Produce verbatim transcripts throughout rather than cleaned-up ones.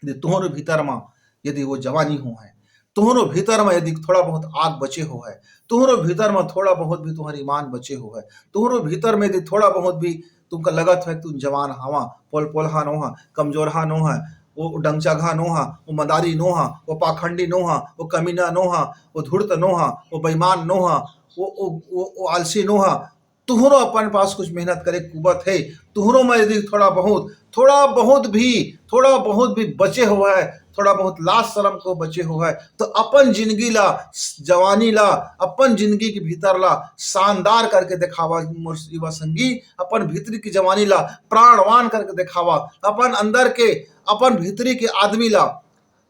यदि तुहरो भीतर म यदि वो जवानी हो है, तुहरो भीतर म यदि थोड़ा बहुत आग बचे हो है, तुहरो भीतर म थोड़ा बहुत भी तुहर ईमान बचे हो है, तुहरो भीतर म यदि थोड़ा बहुत भी तुमका लगत है कि तुम जवान हवा, पोलपोलहा नोहा, कमजोरहा नोहा, वो डंगचाघा नोहा, वो मदारी नोहा, वो पाखंडी नोहा, वो कमीना नोहा, वो धूर्त नोहा, वो बेईमान नोहा, वो, वो, वो, वो आलसी नोहा, तुहरो अपन पास कुछ मेहनत करे कुबत है, तुहरो म यदि थोड़ा बहुत, थोड़ा बहुत भी, थोड़ा बहुत भी बचे हो है, थोड़ा बहुत लाज शरम को बचे हो है, तो अपन जिंदगी ला, जवानी ला, अपन जिंदगी के भीतर ला शानदार करके देखावा मोर युवा संगी, अपन भीतरी की जवानी ला प्राणवान करके देखावा, अपन अंदर के, अपन भीतरी के आदमी ला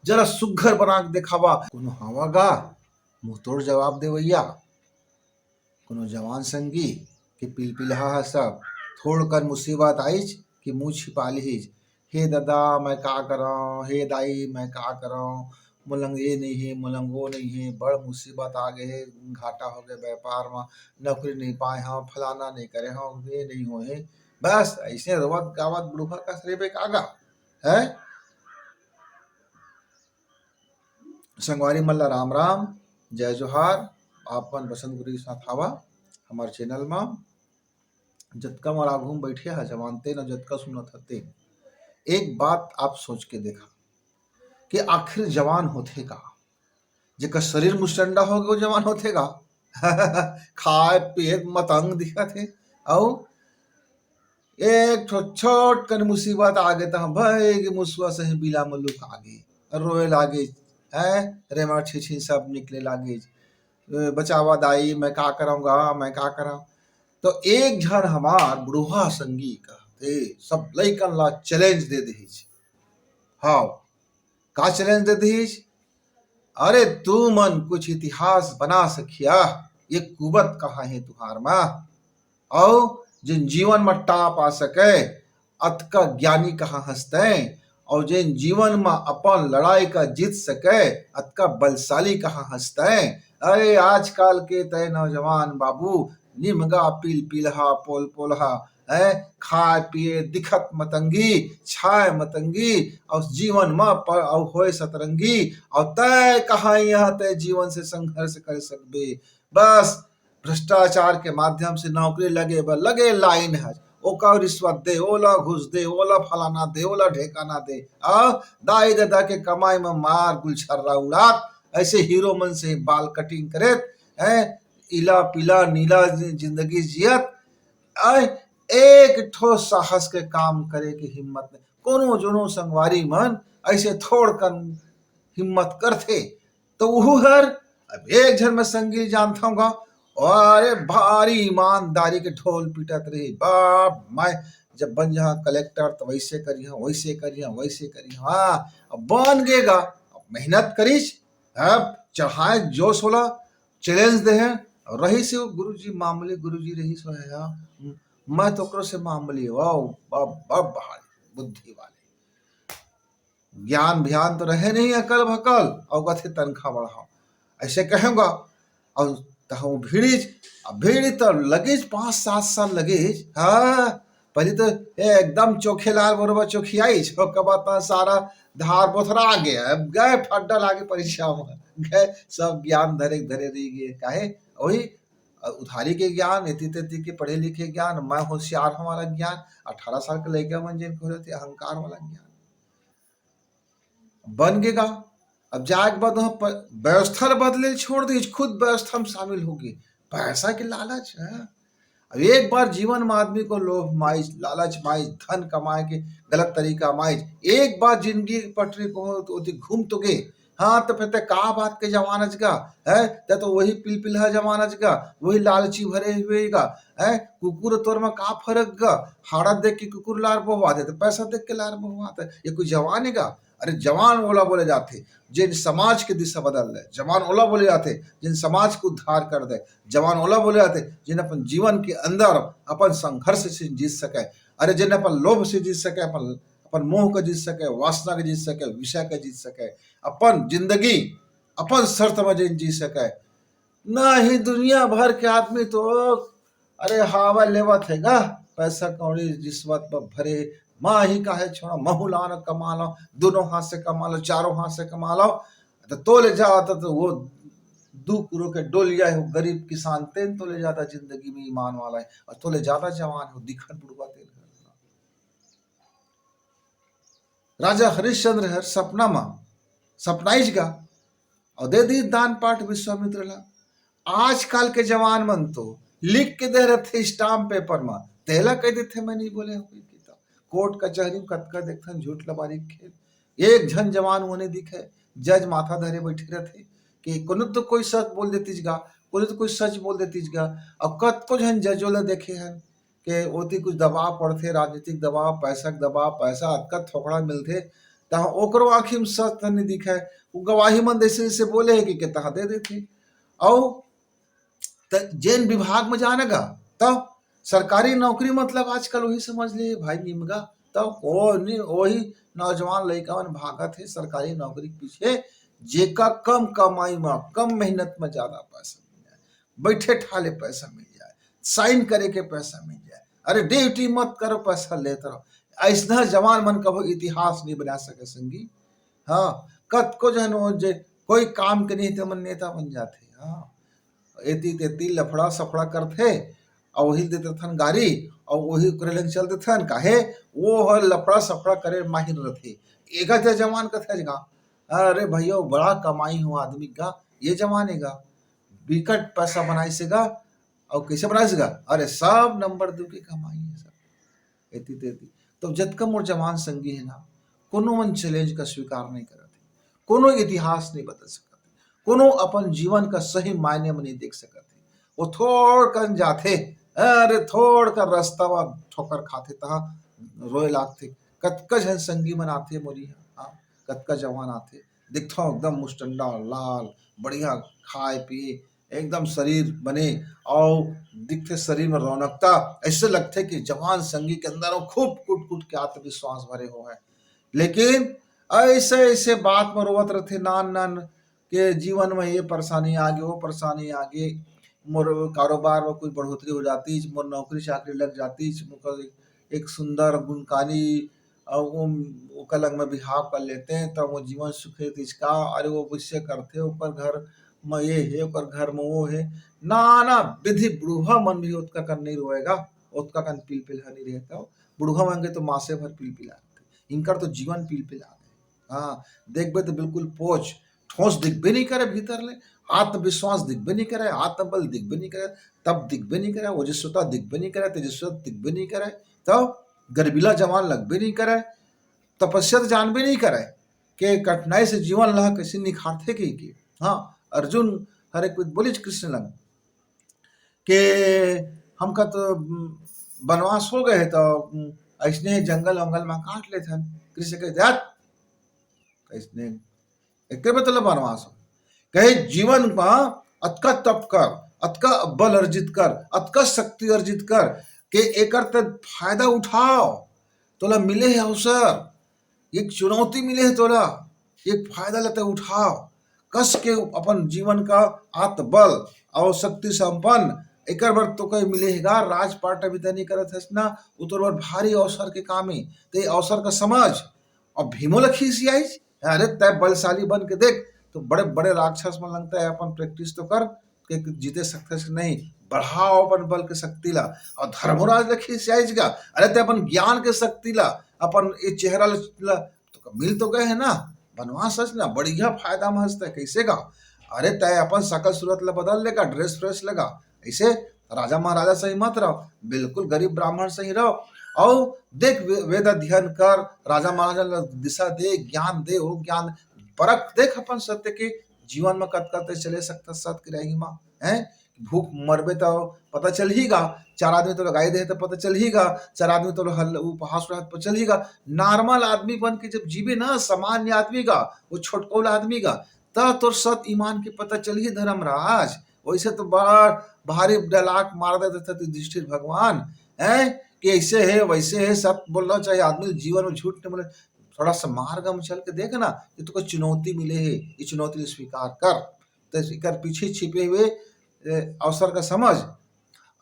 जरा सुघर बना के देखावा। कोनो हवा गा मुंहतोड़ जवाब देवैया, कोनो जवान संगी के पिलपिलहा ह सब, थोड़कन मुसीबत आइच कि मुंह छिपा लिहिच, "हे ददा, मैं का करंव? हे दाई, मैं का करंव? मोलंग ये नइ हे, मोलंग वो नइ हे, बड़ मुसीबत आ गे हे, घाटा हो गे व्यापार म, नौकरी नइ पाए हंव, फलाना नइ करे हंव, ये नइ होए हे।" बस अइसे रोवत गावत बुढ़वा कस रहिबे का गा, हैं? संगवारी मन ला राम राम, जय जोहार। आप मन बसंत गुरु के साथ आवा हमर चैनल म। जतका मोर आघू म बइठे हा जवान तेन, अउ जतका सुनत हा तेन, एक बात आप सोच के देखा कि आखिर जवान होथे का? जेकर शरीर मुस्टंडा हो गे, वो जवान होथे का? खाए पिए मतंग दिखत हे, अउ एक ठो छोट कन मुसीबत आ गे, तहाँ भई के मुसवा सही बिला म लुका गे, रोए लागे, हैं? रेमा छिछी सब निकले लागे, "ए, बचावा दाई, मैं का करंव गा, मैं का करंव?" तो एक झन हमार बुढ़वा संगी कहते, सब लइकन ला challenge दे देहिच। हाव, का challenge दे देहिच? "अरे, तुमन कुछ इतिहास बना सकिहा, ये कुबत कहाँ हे तुहार म?" अउ जेन जीवन म top आ सके, अतका ज्ञानी कहाँ हस तैं? अउ जेन जीवन म अपन लड़ाई का जीत सके, अतका बलशाली कहाँ हस तैं? अरे, आजकाल के तैं नौजवान बाबू, निमगा पिलपिलहा, पोलपोलहा, हैं? खाए पिए दिखत मतंगी, छाए मतंगी, अउ जीवन म प-, अउ होए सतरंगी, अउ तैं कहाँ इहाँ तैं जीवन से संघर्ष कर सकबे? बस भ्रष्टाचार के माध्यम से नौकरी लगे बर लगे line हे, ओकर रिश्वत दे, ओला घूस दे, ओला फलाना दे, ओला ढेकाना दे, अउ दाई ददा के कमाई म मार गुलछर्रा उड़ात, अइसे हीरो मन से बाल cutting करेत, हैं, इला पीला नीला जि-, जिंदगी जियत, अय, एक ठो साहस के काम करे के हिम्मत नहीं। कोनो जोनो संगवारी मन अइसे थोड़कन हिम्मत करथे, तो उहू हर अब एक झन मैं संगी जानथव गा, अरे भारी ईमानदारी के ढोल पीटत रही, बाप, मैं जब बन जहाँ कलेक्टर तो वैसे करिहा, वैसे करिहा, वैसे करिहा। हाँ, अब बन गे गा, अब मेहनत करिस, अब चढ़ाए जोश वाला, challenge दे हे, अउ रहिस हे वो गुरुजी, मामूली गुरुजी रहिस हे, हाँ, मैं तो ओकरो से मामूली हवं, बाप, बाप, भारी बुद्धि वाले। ज्ञान भियान तो रहे नहीं अकल भकल, अउ कथे तनखा बढ़ाओ, अइसे कहेंव गा। अउ तहूँ भिड़िच, अब भिड़ी तो लगिच, पाँच सात साल लगिच। हाँ, पहली तो एकदम चोखे लाल बरोबर चोखियाइच, ओकर बाद तो सारा धार बोथरा गे, अब गे फड्डा लागे परीक्षा म, गे सब ज्ञान धरे धरे रहि गे। काहे? वही अ, उधारी के ज्ञान, एती तेती के पढ़े लिखे ज्ञान, मैं होशियार हूँ वाला ज्ञान, अठारह साल के लइका मन जेन के होथे, अहंकार वाला ज्ञान। बन गे गा। अब जाए के बाद वहाँ प-, व्यवस्था ल बदले ल छोड़ दिस, खुद व्यवस्था म शामिल हो गे। पैसा के लालच, हाँ। अब एक बार जीवन म आदमी को लोभ माइस, लालच माइस, धन कमाए के गलत तरीका माइस, एक बार जिंदगी के पटरी को ओती घूम तो गे, हाँ, त फेर तैं का बात के जवान अस गा, हैं? तैं तो वही पिलपिलहा जवान अस गा, वही लालची भरे हुए गा, हैं? कुकुर तोर म का फरक गा? हाड़ा देख के कुकुर लार बोहवाथे, त पैसा देख के लार बोहवाथे। ये कोई जवान हे गा? अरे, जवान ओला बोले जाथे, जेन समाज के दिशा बदल दे। जवान ओला बोले जाथे, जेन समाज के उद्धार कर दे। जवान ओला बोले जाथे, जेन अपन जीवन के अंदर अपन संघर्ष से जीत सके। अरे, जेन अपन लोभ से जीत सके, अपन, अपन मोह के जीत सके, वासना के जीत सके, विषय के जीत सके। अपन जिंदगी अपन शर्त म जेन जी सके। नहीं, दुनिया भर के आदमी तो, अरे, हवा लेवत हे गा, पैसा कौड़ी रिश्वत म भरे, माँ ही काहे छोड़ा, महू लान कमा लो, दोनों हाथ से कमा लो, चारों हाथ से कमा लो, तो तोले जादा तो वो दू कुरो के डोलिया हे, वो गरीब किसान तेन तोले जादा जिंदगी में ईमान वाला हे, और तोले जादा जवान हे, वो दिखन बुढ़वा तेन। राजा हरिश्चंद्र हर सपना मा सपनाइस गा, और दे दी दान पाठ विश्वामित्र ला। आजकल के जवान मन तो लिख के दे रथे stamp paper मा, तेला कह देथे मैं नहीं बोले हूँ कि तो कोर्ट कचहरी में कतका देखथन झूठ लबारी के खेल। एक झन जवान वो नहीं दिखे, जज माथा धरे बैठे रथे कि कोनो तो कोई सच बोल देतीस गा, कोनो तो कोई सच बोल देतीस गा। अब कतको झन जजो ला देखे हन के ओती कुछ दबाव पड़थे, राजनीतिक दबाव, पैसा के दबाव, पैसा अतका थोकड़ा मिलथे, तहाँ ओकरो आँखी में सच त नहीं दिखे, वो गवाही मन जैसे जैसे बोले हे कि, के तहाँ दे देथे। अउ त जेन विभाग में जाना गा, तब सरकारी नौकरी मतलब आजकल वही समझ ले भाई निमगा, तब वो नहीं, वही नौजवान लइका मन भागत हे सरकारी नौकरी के पीछे, जेका कम कमाई में, कम मेहनत में ज्यादा पैसा मिल जाए, बैठे ठाले पैसा मिल जाए, साइन करे के पैसा मिल जाए, अरे ड्यूटी मत करो, पैसा लेत रहो। ऐसना जवान मन कभो इतिहास नहीं बना सके संगी। हाँ, कतको झन हो जे कोई काम के नहीं ते मन नेता बन जाथे। हाँ, एती तेती लफड़ा सफड़ा करथे, और वही दे देथन गारी, और वही ओकरे लंग चल देथन। काहे? वो हर लफड़ा सफड़ा करे माहिर रथे। एका ते जवान कथे गा, अरे भैया, बड़ा कमाई हो आदमी का, ये जवान हे गा, बिकट पैसा बनाइस हे गा, और कैसे बनाइस हे गा? अरे, सब नंबर दू के कमाई हे सब, एती तेती। तो जतका मोर जवान संगी हे ना, कोनो मन चैलेंज का स्वीकार नहीं करत हे, कोनो इतिहास नहीं बदल सकत हे, कोनो अपन जीवन का सही मायने में नहीं देख सकत हे। वो थोड़ कन जाथे, अरे, थोड़ कन रास्ता में ठोकर खाथे, तहाँ रोए लागथे। कतका झन संगी मन आथे मोरी, हाँ, कतका जवान आथे, दिखथव एकदम मुस्टंडा लाल, बढ़िया खाए पिए, एकदम शरीर बने, और दिखथे शरीर में रौनकता, ऐसे लगथे कि जवान संगी के अंदर वो खूब कुट कुट के आत्मविश्वास भरे हो है। लेकिन ऐसे ऐसे बात में रोवत रहथे, नान नान के जीवन में ये परेशानी आगे, वो परेशानी आगे, मोर कारोबार में कुछ बढ़ोतरी हो जाती, मोर नौकरी चाकरी लग जाती, मोर एक सुंदर गुणकारी, अउ वो, ओकर लग में बिहाव कर लेते हैं, तब वो जीवन सुखी रहितिस का? अरे, वो वैसे करथे, ओकर घर में ये हे, ओकर घर में वो हे, नाना विधि। बुढ़वा मन भी ओतका कन नहीं रोएगा, ओतका कन पिलपिल ह नहीं रहता। बुढ़वा मन के तो मासे भर पिलपिला रहथे, इनकर तो जीवन पिलपिला गए। हाँ, देखबे तो बिल्कुल पोच ठोस दिखबे नहीं करे भीतर ले, आत्मविश्वास दिखबे नहीं करे, आत्मबल दिखबे नहीं करे, तप दिखबे नहीं करे, ओजस्वता दिखबे नहीं करे, तेजस्वता दिखबे नहीं करे, तो गर्वीला जवान लगबे नहीं करे, तपस्या तो जानबे नहीं करे, के कठिनाई से जीवन ला कैसे निखारथे के, के। हाँ, अर्जुन हर एक बोलिच कृष्ण लंग के हमका तो, उम, बनवास हो गए हे, तो, उम, ऐसने जंगल वंगल में काट लेथन। कृष्ण कहे, "ध्यात, ऐसने एके में तोला बनवास हो।" कहे, "जीवन में अतका तप कर, अतका बल अर्जित कर, अतका शक्ति अर्जित कर, के एकर ते फायदा उठाओ, तोला मिले हे अवसर, एक चुनौती मिले हे तोला, एक फायदा लेते उठाओ, कस के अपन जीवन का आत्मबल और शक्ति संपन्न, एकर बर तो कहीं मिले हे गा, राजपाट अभी तय नहीं करत हस ना, उतर बर भारी अवसर के काम हे, ते अवसर का समझ।" और भीमो ल खिसियाइस, "अरे तय बलशाली बन के देख, तो बड़े बड़े राक्षस मन लगता है, अपन प्रैक्टिस तो कर, के जीते सकथस कि नहीं, बढ़ाओ अपन बल के शक्ति ला।" और धर्मराज ल खिसियाइस गा, "अरे ते अपन ज्ञान के शक्ति ला, अपन ये चेहरा ला, ला, तो मिल तो गए है ना, बनवास हस ना, बढ़िया फायदा में हस ते, कैसे गा? अरे ते अपन शकल सूरत ला बदल लेगा, ड्रेस फ्रेस लेगा।" ऐसे राजा महाराजा सही मत रहो, बिल्कुल गरीब ब्राह्मण सही रहो। और देख वे-, वेद अध्ययन कर, राजा महाराजा ला दिशा दे, ज्ञान दे, वो ज्ञान परख, देख अपन सत्य के जीवन में कत कत चले सकता सत के रही माँ, हैं? भूख मरबे तो पता चलही गा, चार आदमी तो लगाई दे तो पता चलही गा, चार आदमी तो हल उपहास रहे तो चलही गा। नॉर्मल आदमी बन के जब जीवे ना, सामान्य आदमी गा, वो छोटकौल आदमी गा, त तोर सत ईमान के पता चलही धर्मराज। वैसे तो बड़ा भारी डलाक मार देते थे युधिष्ठिर भगवान, हैं? कि ऐसे है, वैसे है, सत बोलना चाहिए आदमी, जीवन में झूठ नहीं बोले। थोड़ा सा मार्ग में चल के देख ना, ये तो कोई चुनौती मिले है, ये चुनौती स्वीकार कर। तो एकर पीछे छिपे हुए, ए, अवसर का समझ।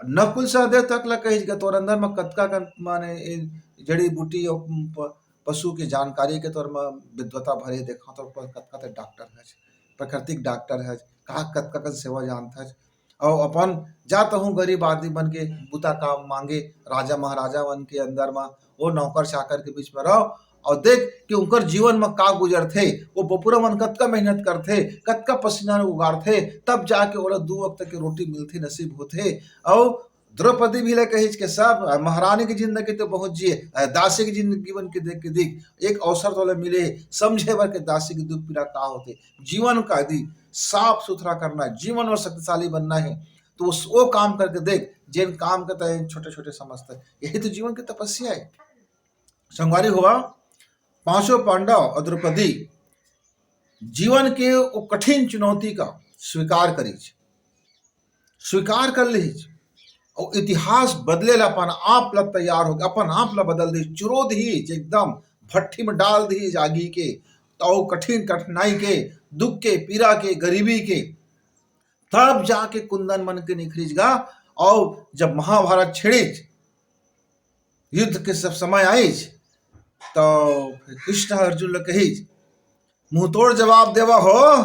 नकुल सहदेव तक ला कहिस गा, तोर अंदर में कतका कन, माने, ए, जड़ी बूटी अउ प-, पशु के जानकारी के तोर म विद्वता भरे देखा, तोर प-, कतका ते डॉक्टर हच, प्राकृतिक डॉक्टर हच, कहाँ कतका कन सेवा जानत हच, अउ अपन जात हूँ गरीब आदमी मन के बुता काम मांगे, राजा महाराजा मन के अंदर म, वो नौकर चाकर के बीच में रहो, अउ देख कि उनकर जीवन म का गुजरथे, वो बपुरा मन कतका मेहनत करथे, कतका पसीना उगारथे, तब जाके ओला दू वक्त के रोटी मिलथे, नसीब होथे। अउ द्रौपदी भी ले कहिच के सब, महारानी की जिंदगी तो बहुत जिए, दासी की जिंदगी बन के देख के देख, एक अवसर तोला मिले, समझे बर के दासी के दुख पीड़ा का होथे, जीवन का यदि साफ सुथरा करना है, जीवन में शक्तिशाली बनना है, तो उस, वो काम करके देख, जेन काम के तय छोटे-छोटे समझते हैं। यही तो जीवन की तपस्या है। संगवारी हुआ, पांचों पांडव और द्रौपदी जीवन के वो कठिन चुनौती का स्वीकार करीच, स्वीकार कर लीच, और इतिहास बदले ला अपन आप ला तैयार हो गए, अपन आप ला बदल दी, चुरो दी एकदम, भट्ठी में डाल दी आगी के, तो कठिन कठिनाई के, दुख के, पीड़ा के, गरीबी के, तब जाके कुंदन मन के निखरिच गा। और जब महाभारत छिड़िच, युद्ध के सब समय आइच, तो फिर कृष्ण अर्जुन ल कहिच, "मुंह तोड़ जवाब देवा हो,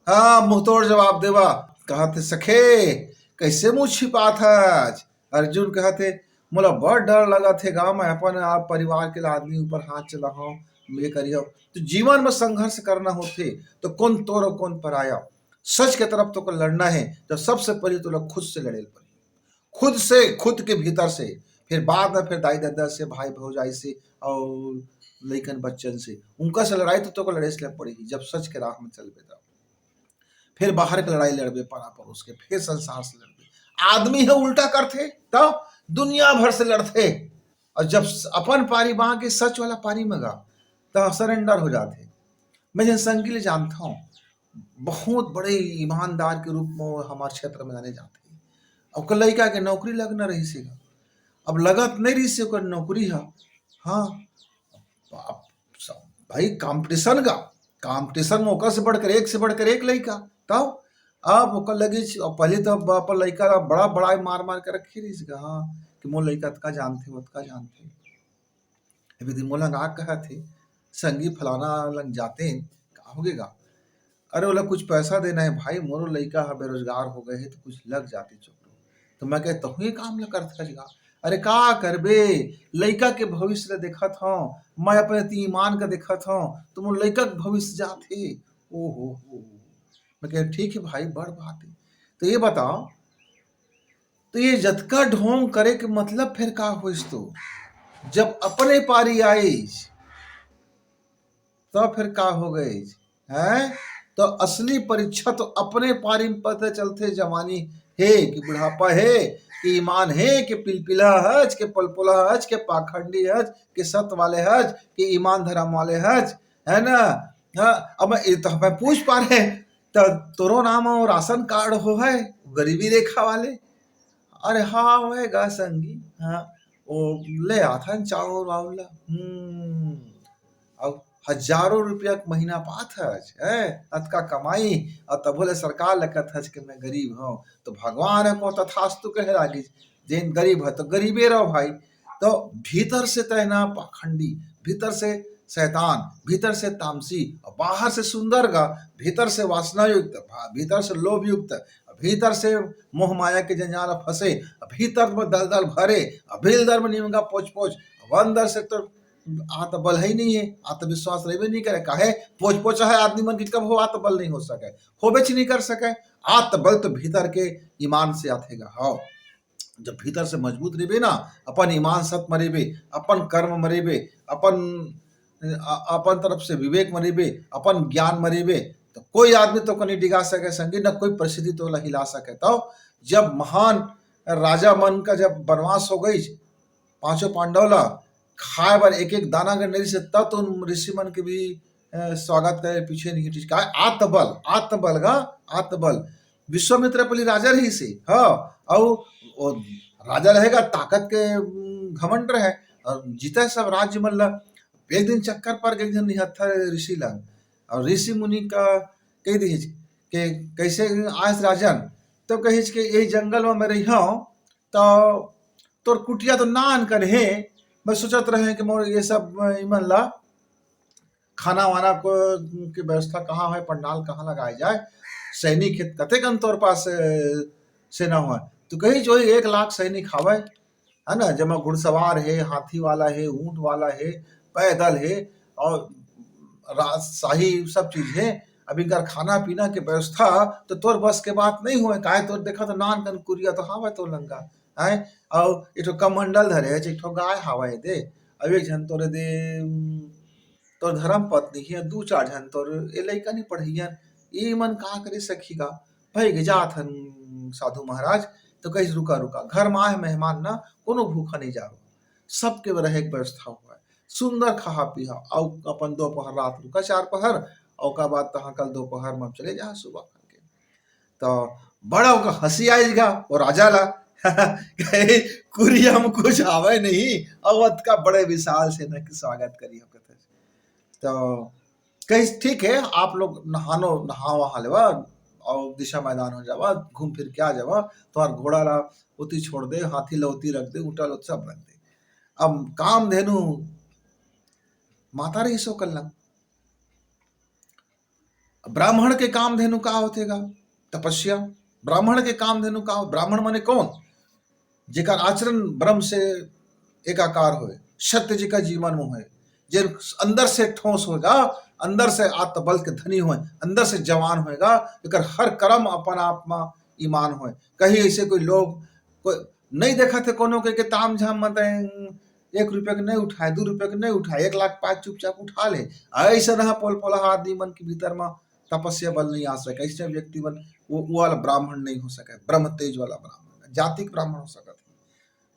हाँ, मुंह तोड़ जवाब देवा।" कहत हे, "सखे, कैसे मुंह छिपात हच?" अर्जुन कहत हे, "मोला बड़ डर लगत हे गा, मैं अपन आप परिवार के आदमी ऊपर हाथ चलाहूं, ये करियो।" तो जीवन में संघर्ष करना होथे, तो कौन तोर और कौन पराया। सच के तरफ तोके लड़ना है, तो सबसे पहले तोला खुद से लड़े ल पड़ही, खुद से, खुद के भीतर से, फिर बाद में फिर दाई ददा से, भाई भौजाई से और लइकन बच्चन से, उनका से लड़ाई तो तोके लड़े से पड़ही, जब सच के राह में चलबे तब। फिर बाहर के लड़ाई लड़बे, पारा पड़ोस के, फिर संसार से लड़बे। आदमी है उल्टा करथे, तो दुनिया भर से लड़थे। और जब स-, अपन पारी बा के सच वाला पारी में गा, तो सरेंडर हो जाथे। मैं जन संगी ले जानता हूँ, बहुत बड़े ईमानदार के रूप में वो हमारे क्षेत्र में जाने जाते हैं। अब ओकर लइका के नौकरी लगना रहिस हे गा, अब लगत नहीं रहिस हे ओकर नौकरी हा। हाँ, अब सब, भाई, कंपटीशन का, कंपटीशन में ओकर से बढ़कर एक से बढ़कर एक लइका। तब अब ओकर लगिस, अब पहले तो अब अपन लइका ला बड़ा बड़ाई मार मार के रखे रहिस हे गा, हाँ, कि मोर लइका अतका जानथे, ओतका जानथे। अभी दिन मोला गा कहत हे, संगी फलाना लंग जाते, का हो गे गा? अरे, ओला कुछ पैसा देना है भाई, मोरो लइका ह बेरोजगार हो गए है, तो कुछ लग जाते चोपड़ो। तो मैं कहे, "तहूँ ये काम ल करत हस गा?" "अरे, का करबे, लइका के भविष्य ल देखत हौं, मैं अपने ती ईमान का देखत हौं, तो मोर लइका के भविष्य जाथे।" ओ हो हो। मैं कहे, "ठीक है भाई, बड़ बात है।" तो ये बताओ, तो ये जतका ढोंग करे के मतलब फिर का होइस तो? जब अपने पारी आइस, तो फिर का हो गइस? हैं? तो असली परीक्षा तो अपने पारी में पता चलथे, जवानी हे कि बुढ़ापा हे, कि ईमान हे कि पिलपिला हच, कि पलपुला हच, कि पाखंडी हच, कि सत वाले हच, कि ईमान धर्म वाले हच, है ना? हाँ, अब मैं, ये तो मैं पूछ पा रहे, तो तोरो नाम वो राशन कार्ड हो है, गरीबी रेखा वाले? अरे हाँ, होए गा संगी, हाँ, वो ले आथन चाउर वाउर ला, हम्म, अब हजारों रुपया के महीना पात हच, हैं, अतका कमाई, और तभो ले सरकार ल कहत हच कि मैं गरीब हूँ, तो भगवान ह को तथास्तु कहे लागिस, जेन गरीब है तो गरीबे रहो भाई। तो भीतर से तय ना पाखंडी, भीतर से शैतान, भीतर से तामसी, और बाहर से सुंदर गा, भीतर से वासना युक्त, भा-, भीतर से लोभ युक्त, भीतर से मोह माया के जंजाल में फंसे, भीतर में दलदल भरे, भीतर में निमगा पोच पोच, अंदर से तो आत्मबल ही नहीं है, आत्मविश्वास रहबे नहीं करे। काहे? पोच पोच है आदमी मन के, कब हो आत्मबल नहीं हो सके, होबेच नहीं कर सके। आत्मबल तो भीतर के ईमान से आथे गा। हाँ, जब भीतर से मजबूत रहिबे ना, अपन ईमान सत म रहिबे, अपन कर्म म रहिबे, अपन, अ-, अपन तरफ से विवेक म रहिबे, अपन ज्ञान म रहिबे, तो कोई आदमी तोके नहीं डिगा सके संगी, न कोई परिस्थिति तोला हिला सके। तो जब महान राजा मन का जब वनवास हो गइस, पांचों पांडव ला खाए बर एक एक दाना अगर नहीं रहिस, तब तो उन ऋषि मन के भी, अ, स्वागत करे पीछे नहीं हटिस। का आत्मबल, आत्मबल गा, आत्मबल। विश्वामित्र पहली राजा रहिस हे, हाँ, अउ वो राजा रहे गा, ताकत के, उम, घमंड रहे, और जीते सब राज्य मन ला। एक दिन चक्कर पर गए एक झन निहत्था ऋषि ला, और ऋषि मुनि का कह दिहिस कि कैसे आयस राजन, तो कहिस कि यही जंगल में मैं रही हूँ, तो तोर कुटिया तो नान कन हे, मैं सोचत रहे कि मोर ये सब, अ, इमन ला खाना वाना को, के व्यवस्था कहाँ है, पंडाल कहाँ लगाए जाए, सैनिक हे त कतेकन तोर पास, अ, सेना होय। तो कही जो एक लाख सैनिक हवय, है ना, जेमा घुड़सवार हे, हाथी वाला हे, ऊंट वाला हे, पैदल हे, और राजशाही सब चीज हे। अब इनकर खाना पीना के व्यवस्था तो तोर बस के बात नहीं होय, काहे तोर देखा तो नान कन कुरिया तो हावय तोर लंगा, हैं? और एक ठो कमंडल धरे हे, एक ठो गाय हावय दे, अब एक झन तोरे दे, उम, तोर धर्म पत्नी हे, दू चार झन तोर ए लइका नहीं पढ़इयन, ये मन का करे सखी का? भाई के जात हन साधु महाराज, तो कहिस, "रुका, रुका, घर में आए मेहमान ना, कोनो भूखा नहीं जाओ, सबके रहे के व्यवस्था हुआ है, सुंदर खहा पीहा, अउ अपन दोपहर रात रुका, चार पहर, अउ ओकर बाद तहाँ कल दोपहर में चले जा, सुबह करके।" तो बड़ा ओकर हंसी आइस गा, वो राजा ला, कहे, "कुरिया में कुछ आवे नहीं, अउ अतका बड़े विशाल सेना के स्वागत करी हम," कथे। तो कहिस, "ठीक है, आप लोग नहानो, नहा वहा लेवा, और दिशा मैदान हो जावा, घूम फिर के आ जावा, तुम्हार घोड़ा ला ओती छोड़ दे, हाथी ला ओती रख दे, ऊँटा ला सब रख दे।" अब कामधेनु माता रहिस ओकर लंग। ब्राह्मण के कामधेनु का होथे गा? तपस्या। ब्राह्मण के कामधेनु का हो-, ब्राह्मण माने कौन? जेकर आचरण ब्रह्म से एकाकार होय, सत्य जेकर जीवन में होय, जे अंदर से ठोस होय गा, अंदर से आत्मबल के धनी होय, अंदर से जवान होय गा, एकर हर कर्म अपन आप में ईमान होय। कहीं ऐसे कोई लोग, कोई नहीं देखत हे कोनो के, के ताम झाम मत है, एक रुपया के नहीं उठाए, दू रुपया के नहीं उठाए, एक लाख पाँच चुपचाप उठा ले। ऐसा ना पोल पोला आदमी मन के भीतर में तपस्या बल नहीं आ सके, ऐसे व्यक्ति मन, वो, वो वाला ब्राह्मण नहीं हो सके, ब्रह्म तेज वाला ब्राह्मण, जातिक ब्राह्मण हो सकत हे,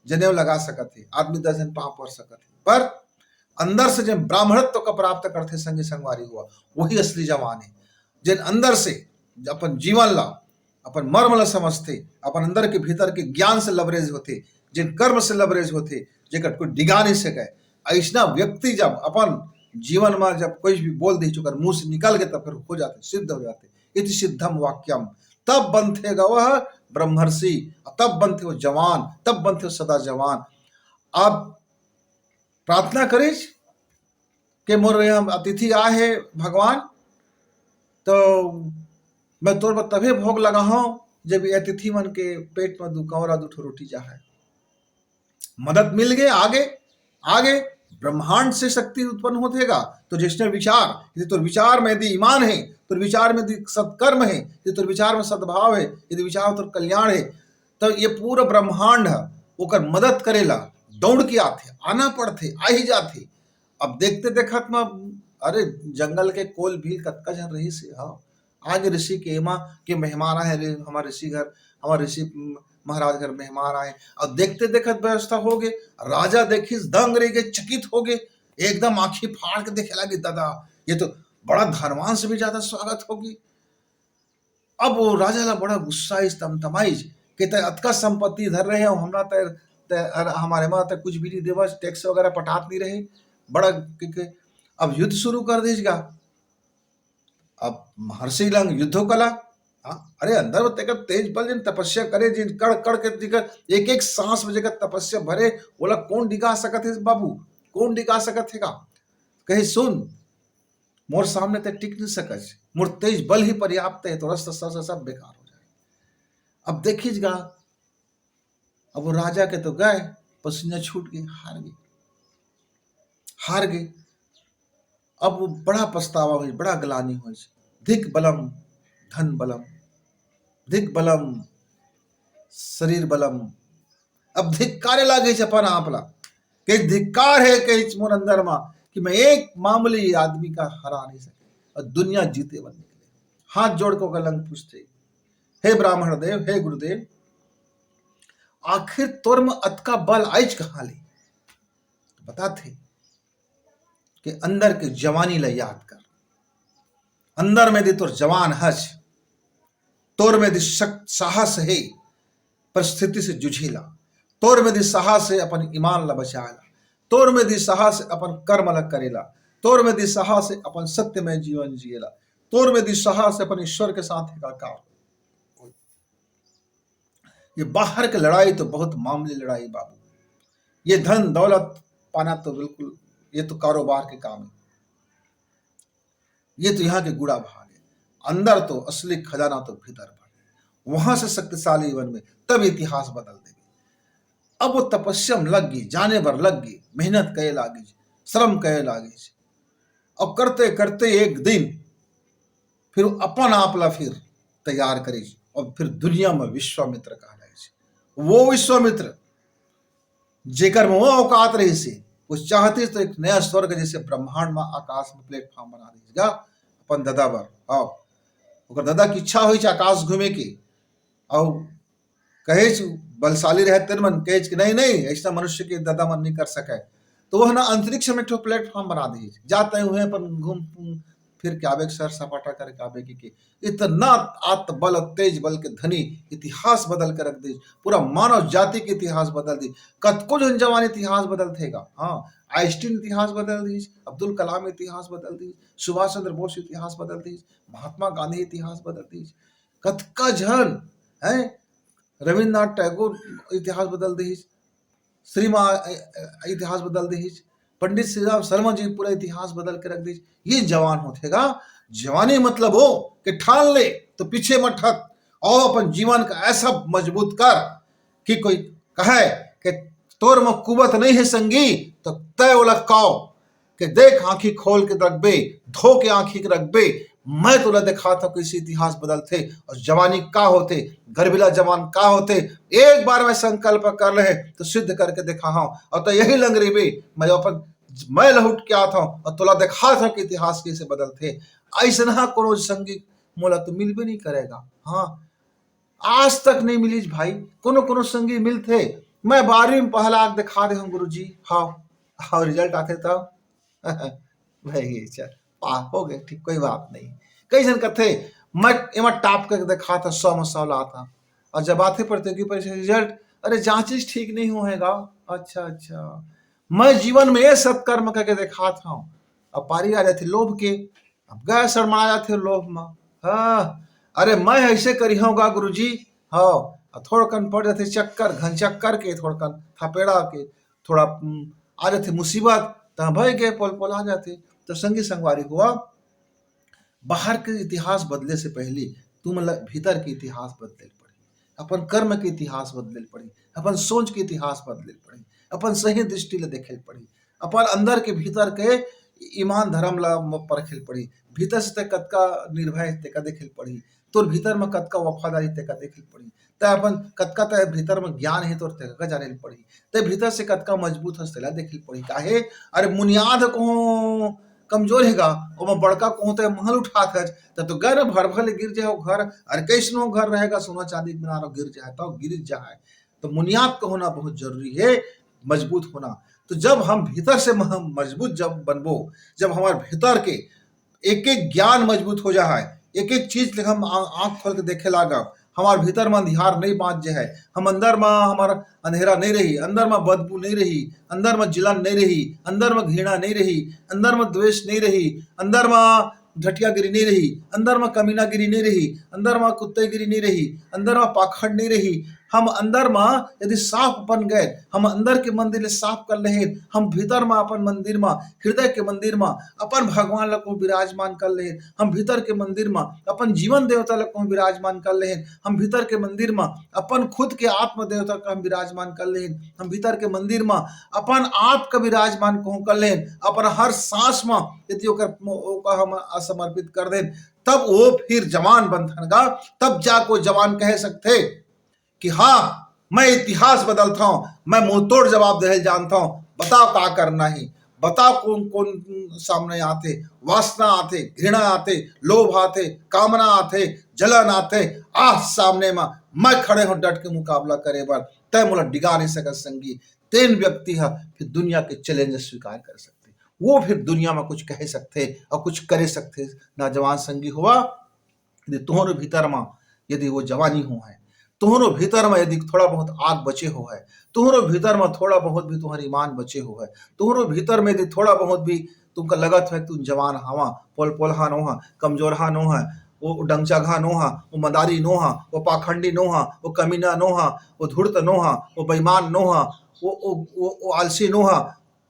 जनेऊ लगा सकत हे, आदमी दस झन पाँव पर सकत हे, पर अंदर से जेन ब्राह्मणत्व का प्राप्त करथे संगी संगवारी हुआ, वही असली जवान हे। जेन अंदर से अपन जीवन ला, अपन मर्म ला समझथे, अपन अंदर के भीतर के ज्ञान से leverage होथे, जेन कर्म से leverage होथे, जेकर कोई डिगा नहीं सके, ऐसना व्यक्ति जब अपन जीवन में जब कोई भी बोल दे चुकर मुंह से निकल के, तब फिर हो जाथे, सिद्ध हो जाथे। इति सिद्धम वाक्यम, तब बनथे गा वह ब्रह्मर्षि, तब बनथे वो जवान, तब बनथे वो सदा जवान। आप प्रार्थना करिस के मोर यहाँ अतिथि आए हे भगवान, तो मैं तोर बर तभे भोग लगाहूँ जब ये अतिथि मन के पेट में दू कौरा दू ठो रोटी जाए। मदद मिल गए, आगे, आगे ब्रह्मांड से शक्ति उत्पन्न होथे गा। तो जैसने विचार, यदि तोर विचार में यदि ईमान हे, तोर विचार में यदि सत्कर्म हे, यदि तोर विचार में सद्भाव हे, यदि विचार में तोर कल्याण हे, तो ये पूरा ब्रह्मांड हे, ओकर मदद करेला दौड़ के आथे, आना पड़थे, आ ही जाथे। अब देखते देखत में, अरे, जंगल के कोल भील कतका झन रहिस हे, हाँ, आगे ऋषि के एमा के मेहमान आए हे, हमार ऋषि घर, हमार ऋषि महाराज घर मेहमान आए। अब देखते देखत व्यवस्था हो गे, राजा देखिस, दंग रह गे, चकित हो गे, एकदम आँखी फाड़ के देखे लागे, "दादा, ये तो बड़ा धनवान से भी ज्यादा स्वागत होगी।" अब वो राजा ला बड़ा गुस्सा आइस, तमतमाइस, कि "तैं अतका संपत्ति धर रहे हो, हमरा तैं, तैं, अर-, हमारे मा तैं कुछ भी नहीं देवा, टैक्स वगैरह पटात नहीं रहे।" बड़ा के, के, अब युद्ध शुरू कर दीस गा। अब महर्षि लंग युद्धो कला, हाँ, अरे अंदर वो तेकर तेज बल, जेन तपस्या करे, जेन कड़ कड़ के जेकर एक एक सांस में जेकर तपस्या भरे, ओला कौन डिगा सकत हे बाबू, कौन डिगा सकत हे का? कहे, "सुन, मोर सामने तैं टिक नहीं सकस, मोर तेज बल ही पर्याप्त हे, तोर अस्त्र शस्त्र सब बेकार हो जाए।" अब देखिस गा, अब वो राजा के तो गए, पसीना छूट गए, हार गए, हार गए। अब वो बड़ा पछतावा होइस, बड़ा ग्लानि होइस। "धिक बलम धन बलम, धिक बलम शरीर बलम।" अब धिक्कारे लागिस अपन आप ला, कि धिक्कार हे, कहिस मोर अंदर मा, कि मैं एक मामूली आदमी का हरा नहीं सके और दुनिया जीते बर निकले। हाथ जोड़ के ओकर लंग पूछथे, "हे ब्राह्मण देव, हे गुरुदेव, आखिर तोर में अतका बल आइस कहाँ ले?" बताथे कि अंदर के जवानी ला याद कर, अंदर में यदि तोर जवान हस, तोर में यदि शक-, साहस हे परिस्थिति से जूझे ला, तोर में यदि साहस हे अपन ईमान ला बचाए ला, तोर में यदि साहस हे अपन कर्म ला करे ला, तोर में यदि साहस हे अपन सत्यमय जीवन जिए ला, तोर में यदि साहस हे अपन ईश्वर के साथ एकाकार हो। ये बाहर के लड़ाई तो बहुत मामूली लड़ाई बाबू। ये धन दौलत पाना तो बिल्कुल, ये तो कारोबार के काम है, ये तो यहाँ के गुड़ा भाग है। अंदर तो असली खजाना तो भीतर पर है, वहां से शक्तिशाली बन में तब इतिहास बदल देबे। अब वो तपस्या में लग गई, जाने भर लग गई, मेहनत करे लागी, श्रम करे लागी, और करते करते एक दिन फिर अपन आप ला फिर तैयार करिस और फिर दुनिया में विश्वामित्र कहलाइस। वो विश्वामित्र जेकर में वो औकात रहिस हे, वो चाहतिस तो एक नया स्वर्ग जैसे ब्रह्मांड में आकाश में platform बना दिस गा अपन ददा बर। हाँ, ओकर ददा की इच्छा होइस आकाश घूमे के, और कहेच बलशाली रहे तेन मन कहेच कि नहीं, नहीं, ऐसा मनुष्य के ददा मन नहीं कर सके। तो वह ना अंतरिक्ष में एक ठो platform बना दिस, जाते हुए अपन घूम फिर के आबे, सैर सपाटा करके आबे के, के इतना आत्म बल और तेज बल के धनी इतिहास बदल के रख दिस, पूरा मानव जाति के इतिहास बदल दिस। कतको झन जवान इतिहास बदलथे गा। हाँ, आइंस्टीन इतिहास बदल दिस, अब्दुल कलाम इतिहास बदल दिस, सुभाष चंद्र बोस इतिहास बदल दिस, महात्मा गांधी इतिहास बदल दिस, कतका झन है, रविंद्रनाथ टैगोर इतिहास बदल दिस, श्री मा इतिहास बदल दिस, पंडित श्रीराम शर्मा जी पूरा इतिहास बदल के रख दिस। ये जवान होथे गा, जवानी मतलब हो कि ठान ले तो पीछे मत हट, और अपन जीवन का ऐसा मजबूत कर कि कोई कहे कि तोर में कुवत नहीं है संगी, तो तय ओला काव के देख, आंखी खोल के रखबे, धो के आंखी के रखबे, मैं तोला दिखात हूँ कैसे इतिहास बदलथे और जवानी का होथे, गर्विला जवान का होथे। एक बार मैं संकल्प कर ले तो सिद्ध करके दिखा हूँ, और तो यही लंग रहिबे, मैं अपन मैं लहुट के आत हूँ और तोला दिखात हूँ कि इतिहास कैसे बदलथे। ऐसना कोनो संगी मोला तो मिलबे नहीं करेगा। हाँ, आज तक नहीं मिलिस भाई, कोनो कोनो संगी मिलथे। मैं बारहवीं में पहला आके दिखा दे हूँ गुरुजी, हाँ, हाँ, रिजल्ट आथे तब। भाई चल, पा हो गए, ठीक, कोई बात नहीं। कई झन कथे मैं एमा टॉप करके दिखा था, सौ में सौ ला था, और जब आथे प्रतियोगी परीक्षा रिजल्ट, अरे जांचिस ठीक नहीं हो है गा। अच्छा अच्छा, मैं जीवन में ये सत्कर्म करके दिखा था। अब पारी आ जाथे लोभ के, अब गए शर्मा जाथे लोभ में। हाँ, अरे मैं ऐसे करी हूँ गा गुरुजी। हाँ, थोड़कन पड़ जाथे चक्कर, घन चक्कर के, थोड़कन थपेड़ा के, थोड़ा हम्म, आ जाथे मुसीबत, त भय के पोल पोल आ जाथे। तो संगी संगवारी हुआ, बाहर के इतिहास बदले से पहले तुम ल-, भीतर के इतिहास बदले ल पड़ही, अपन कर्म के इतिहास बदले ल पड़ही, अपन सोच के इतिहास बदले ल पड़ही, अपन सही दृष्टि ल देखे ल पड़ही, अपन अंदर के भीतर के ईमान धर्म ल म-, परखे ल पड़ही। भीतर से ते कतका निर्भय हे, तेका देखे ल पड़ही, तोर भीतर म कतका वफादारी, तेका देखे ल पड़ही, ते अपन कतका ते भीतर म ज्ञान हे तोर, तेका जाने ल पड़ही, ते भीतर से कतका मजबूत हस, तेला देखे ल पड़ही। काहे? अरे मुनियाद कहूँ कमजोर हे गा, ओमा बड़का कहूँ ते महल उठात हस, त तो गर भर भर ले गिर जाए ओ घर। अरे कैसनो घर रहे गा, सोना चांदी के बना रहो, गिर जाए तो गिर जाए। तो मुनियाद कहूँ ना बहुत जरूरी हे, मजबूत होना। तो जब हम भीतर से मह-, मजबूत जब बनबो, जब हमारे भीतर के एक एक ज्ञान मजबूत हो जा है, एक एक चीज ले हम आ-, आँख खोल के देखे लागब, हमार भीतर म अंधियार नहीं बाँच जे है, हम अंदर म हमार अंधेरा नहीं रही, अंदर म बदबू नहीं रही, अंदर म जलन नहीं रही, अंदर म घृणा नहीं रही, अंदर म द्वेष नहीं रही, अंदर म घटियागिरी नहीं रही, अंदर म कमीनागिरी नहीं रही, अंदर म कुत्तेगिरी नहीं रही, अंदर म पाखंड नहीं रही। हम अंदर म यदि साफ बन गए, हम अंदर के मंदिर ले साफ कर लेहेन, हम भीतर म अपन मंदिर म, हृदय के मंदिर म अपन भगवान ला को विराजमान कर लेहेन, हम भीतर के मंदिर म अपन जीवन देवता ला को विराजमान कर लेहेन, हम भीतर के मंदिर म अपन खुद के आत्म देवता का हम विराजमान कर लेहेन, हम भीतर के मंदिर म अपन आप का विराजमान कहूँ कर लेन, अपन हर सांस म यदि ओकर, ओकर हम समर्पित कर देन, तब वो फिर जवान बनथन गा, तब जाको जवान कह सकथे कि हाँ, मैं इतिहास बदलता हूँ, मैं मुंह तोड़ जवाब दे जानता हूँ, बताओ का करना ही, बताओ कौन कौन सामने आथे, वासना आथे, घृणा आथे, लोभ आथे, कामना आथे, जलन आथे, आ सामने म मैं खड़े हूँ डट के मुकाबला करे बर, तय मोला डिगा नहीं सकत संगी। तेन व्यक्ति ह फिर दुनिया के चैलेंज स्वीकार कर सकथे, वो फिर दुनिया म कुछ कहे सकथे और कुछ करे सकथे। नौजवान संगी होवा, यदि तुहरो भीतर म यदि वो जवानी हो है, तुहरो भीतर म यदि थोड़ा बहुत आग बचे हो है, तुहरो भीतर म थोड़ा बहुत भी तुहर ईमान बचे हो है, तुहरो भीतर म यदि थोड़ा बहुत भी तुमका लगत है तुम जवान हवा, पोल पोलहा नोहा, कमजोरहा नोहा, वो डंगचाघा नोहा, वो मदारी नोहा, वो पाखंडी नोहा, वो कमीना नोहा, वो धूर्त नोहा, वो बेईमान नोहा, वो, वो, वो, वो आलसी नोहा,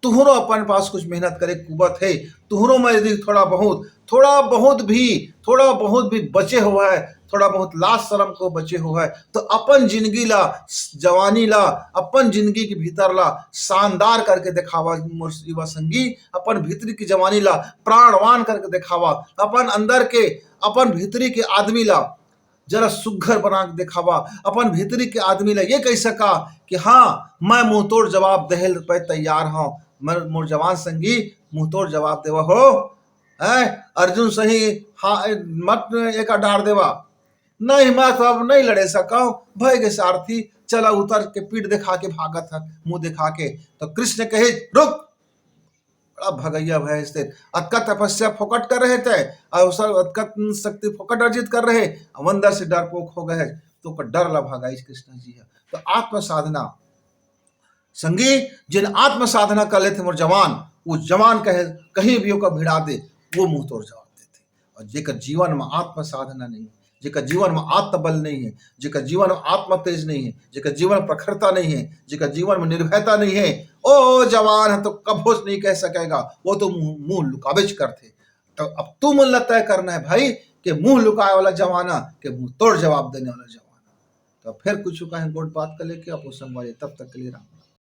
तुहरो अपन पास कुछ मेहनत करे कुबत हे, तुहरो में यदि थोड़ा बहुत, थोड़ा बहुत भी, थोड़ा बहुत भी बचे हुआ है, थोड़ा बहुत लाज शर्म को बचे हुआ है, तो अपन जिंदगी ला, जवानी ला, अपन जिंदगी के भीतर ला शानदार करके देखावा मोर युवा संगी, अपन भीतरी की जवानी ला प्राणवान करके देखावा, अपन अंदर के, अपन भीतरी के आदमी ला जरा सुघर बना के देखावा, अपन भीतरी के आदमी ला ये कह सका कि हाँ, मैं मुंहतोड़ जवाब देहे पे तैयार हूँ। मैं, मोर जवान संगी, मुंहतोड़ जवाब देवा हो, हैं? अर्जुन सही, हाँ, मत एक डार देवा, नहीं, मैं तो अब नहीं लड़े सकव, भय गे सारथी, चला उतर के पीठ दिखा के भागत है, मुंह दिखा के। तो कृष्ण कहे, रुक, बड़ा भगैया भैंस ते, अतका तपस्या फोकट कर रहे थे, और सब अतका शक्ति फोकट अर्जित कर रहे, अब अंदर से डरपोक हो गए, तो ओकर डर ला भगाइस कृष्ण जी है। तो आत्म साधना, संगी, जिन आत्म साधना कर लेथे मोर जवान, वो जवान कहे, कहीं भी ओकर भिड़ा दे, वो मुंह तोड़ जवाब देथे। और जेकर जीवन में आत्म साधना नहीं, जेकर जीवन में आत्मबल नहीं है, जेकर जीवन में आत्म तेज नहीं है, जेकर जीवन में प्रखरता नहीं है, जेकर जीवन में निर्भयता नहीं है, ओ जवान है तो कभो नहीं कह सकेगा, वो तो मुंह, मुंह लुकाबेच करथे। तो अब तुमन ला तय करना है भाई, कि मुंह लुकाए वाला जवाना, कि मुंह तोड़ जवाब देने वाला जवाना। तो फिर कुछ कहें गोठ बात कर लेके, आपको संगवारी, तब तक के लिए राम।